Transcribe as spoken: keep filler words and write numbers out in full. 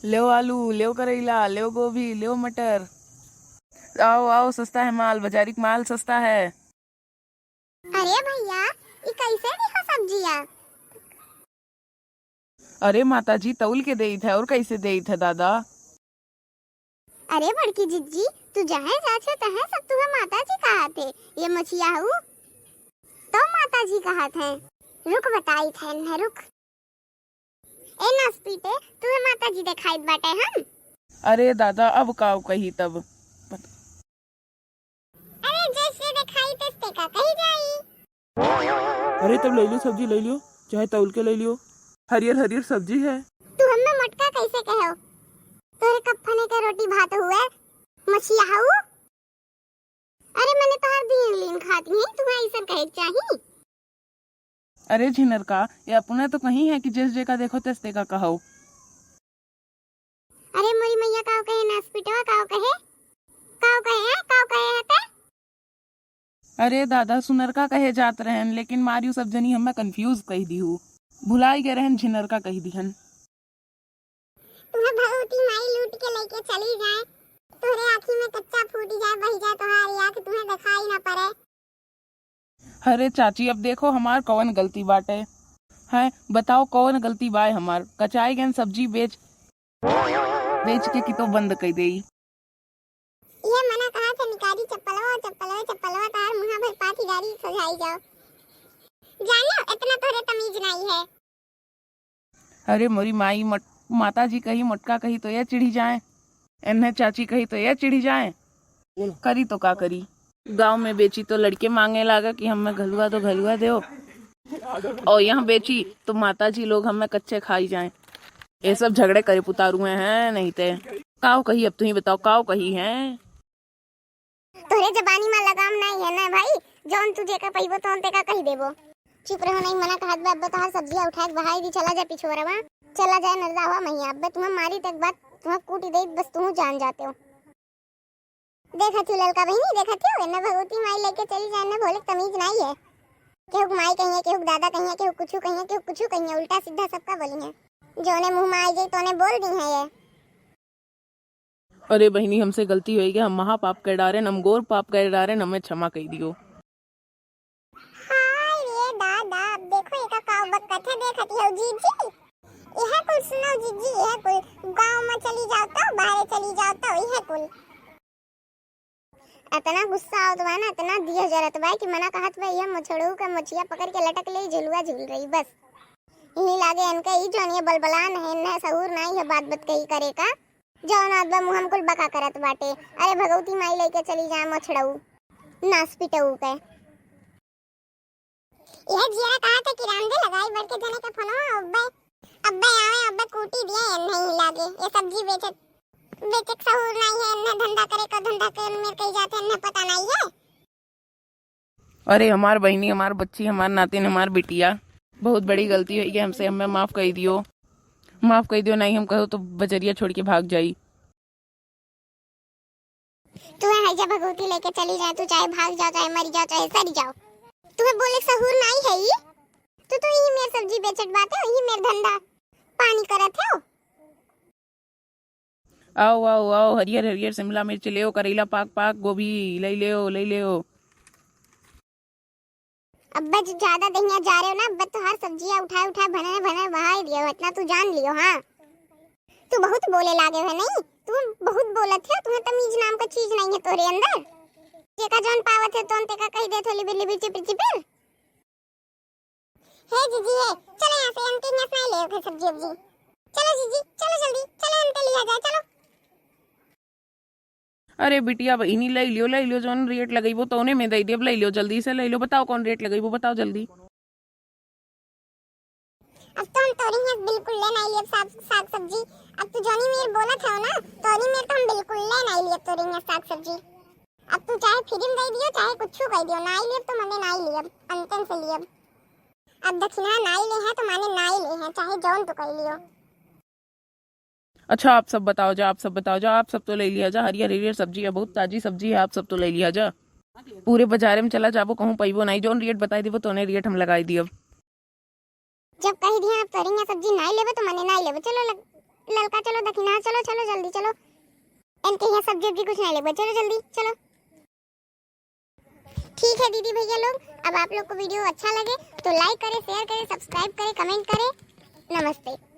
लेव आलू, लेव करैला, लेव गोभी, लेव मटर। आओ, आओ, सस्ता है माल, बाजारी क माल सस्ता है। अरे भैया, ई कैसे दिहो सब्जिया? अरे माता जी, तौल के देइत है, और कैसे देइत है दादा? अरे बड़की जिज्जी, तू जहाँ जात है, तहाँ सब तुहे माता जी कहत है। ये मछिया हऊ, तो माता जी कहत है। रुक बताइत है इन्हें, रुक। ए नासपीटे, तुहे माता जी देखाइत बाटे हम। अरे दादा, अब काव कही तब? अरे जैसे देखाई तैसे का कही जाई। अरे तब ले लियो सब्जी, ले लियो, चाहे तौल के ले लियो, हरियर हरियर सब्जी है। तू हमें मोटका कैसे कहो? तोरे कफने के रोटी भात हुए, मछिया हऊ? अरे मने तोहर दीन लीन खाती है, तुम्हें ऐसा कहे के चाही? अरे झिनरका, ये अपने तो कही है कि जैस जेका देखो तैस तेका कहो। अरे मोरी मैया, काव कहे नासपीटवा, काव कहे? काव कहे है, काव कहे है ते? अरे दादा, सुनरका कहे जात रहन, लेकिन मारियो सब जनी हमें confuse कह दीहू। भुलाई गए रहन, झिनरका कह दिहन। तुम्हें भगवती माई लूट के लेके चली जाए, तोहरे आँखी में कच्चा फूट जाए, बही जाए तोहारी आँख, तुम्हें दिखाई ना पड़े। अरे चाची, अब देखो हमार कौन गलती बाटे? हैं, बताओ कौन गलती बाय हमार? कचाई गन सब्जी बेच, बेच के कितो बंद कर देई। ये मना कहा थे निकारी चप्पलवा, चप्पलवा, चप्पलवा, तार मुँहा भर पाथी गाड़ी सजाई जाओ। जानो, इतना तोहरे तमीज नहीं है। अरे मोरी माई, मोट-, माता जी कही मोटका कही तो ये चिढ़ी जाए, एन्हे चाची कही तो ये चिढ़ी जाए। करी तो का करी? गाँव में बेची तो लड़के माँगे लागे कि हमें घलुआ दो, घलुआ दो। और यहाँ बेची तो माता जी लोग हमें कच्चे खाई जाए। ये सब झगड़े करे पुतारुए हैं, नहीं ते। काव कही अब तुही बताओ, काव कही है? तोहरे जबानी मा लगाम नाई है ना भाई, जौन तू जेका पइबो तौन तेका कही देबो। चुप रहो, नहीं मना कहत बा, अब्बे तोहार सब्जिया उठाए के बहाई दी, चला जा पिछोरवा, चला जाए नरदा हुआ मैया, अब्बे तुम्हें मारी तक बात, तुम्हें कूटी दे, बस तुहू जान जाते हो। देखत ही ललका बहिनी, देखत ही, एन्ने भगवती माई लेके चली जाए, एन्ने भोले के तमीज नाई है। केहू के माई कहिए, केहू के दादा कहिए, केहू कुछु कहिए, केहू कुछु कहिए, उल्टा सीधा सबका बोली है। जौने मुँह मा आई जाई, तौने बोल दी है ये। अरे बहिनी, हमसे गलती होई गया, हम महापाप कर डारेन, हम घोर पाप कर डारेन, हमें क्षमा कर दियो। हाय रे दादा, अब देखो एका का बकत है, देखत हो जीजी, यह कुल सुनो जीजी, यह कुल गाँव में चली जाओ तो, बाहरे चली जाओ तो, यह कुल। इतना गुस्सा आवत बा ना, इतना दिया जरत बा कि मना कहत बा, यह मोछड़ू का मोछिया पकड़ के लटक ले, झुलुआ झूल रही बस। यही लागे इनका ई जौन ये बलबलान है, इन्हें सहूर नाई है, बात बात कही करे का। जौन आदबा मुँह हम कुल बका करत बाटे। अरे भगवती माई लेके चली जाए मोछड़ऊ, नास पिटऊ के। यह जियरा कहा था कि रामदे लगाई बड़के जने के फोनवा, अब्बे, अब्बे आवे, अब्बे कूटी दिए, नहीं लागे। ये सब्जी बेचे, बेचे के सहूर नहीं है, इन्हें धंधा करे का, धंधा के मेर कही जाते, इन्हें पता नहीं है। अरे हमार बहिनी, हमार बच्ची, हमार नातिन, हमार बिटिया, बहुत बड़ी गलती होई गई हमसे, हमें माफ कर दियो, माफ कर दियो, नहीं हम कहो तो बजरिया छोड़ के भाग जाई। तू है जा भगवती लेके चली जाए, तू चाहे भाग जाओ, चाहे मर जाओ, चाहे सड़ जाओ, तुम्हें बोले सहूर नहीं है ई। तू तो यही मेर सब्जी बेचत बाटे, यही मेर धंधा पानी करत हो। आओ, आओ, आओ, हरियर, हरियर शिमला मिर्च लेओ, करैला पाक, पाक, गोभी लई लेओ, लई लेओ। अब्बे जो ज्यादा दहिया जा रहे हो ना, अब्बे तो हर सब्जिया उठाए, उठाए, भने, भने बहाई दियो, इतना तू जान लियो, हाँ। तू बहुत बोले लागे है, नहीं? तू बहुत बोलत है, तुम्हें तमीज नाम का चीज नहीं है तोरे अंदर। जेका जौन पावत है, तौन तेका कही देत हो, लिबिर, लिबिर, चिपिर, चिपिर। हे जीजी, हे, चलो यहाँ से, हमके यहाँ से नहीं ले सब्जी उब्जी। चलो जीजी, चलो जल्दी, चलो हमके लिया जाए, चलो। अरे बिटिया बहिनी, ले लियो, ले लियो, जौन रेट लगइबो तौने में दे देब, ले लियो, जल्दी से ले लियो। बताओ कौन रेट लगइबो, बताओ जल्दी। अब तो हम तोरी यहाँ बिल्कुल ले नहीं लियब साग, साग सब्जी। अब तू जौनी मेर बोलत हो ना, तोरी मेर तो हम बिल्कुल ले नहीं लियब तोरी यहाँ साग सब्जी। अब तू चाहे फ्री में दे दियो, चाहे कुछ कह दियो, नहीं लियब तो मने नहीं लियब, अंतन से लियब। अब दक्षिणा नाई ले है तो माने नाई ले है, चाहे जौन तू कह लियो। अच्छा, आप सब बताओ जा, आप सब बताओ जा, आप सब तो ले लिया जा, हरियर हरियर सब्जी है, बहुत ताजी सब्जी है, आप सब तो ले लिया जा। पूरे बाजारे में चला जाबो, कहूँ पइबो नहीं, जौन रेट बताई देबो तौने रेट हम लगाई दियब। जब कही दिया आप तोरी यहाँ सब्जी नाई लेबे तो माने नाई लेबे, चलो लग, ललका चलो, दखिना चलो, चलो जल्दी चलो। इनके यहाँ सब्जी उब्जी कुछ नहीं लेबे, चलो जल्दी चलो। ठीक है दीदी भैया लोग, अब आप लोग को वीडियो अच्छा लगे तो लाइक करें, शेयर करें, सब्सक्राइब करें, कमेंट करें। नमस्ते।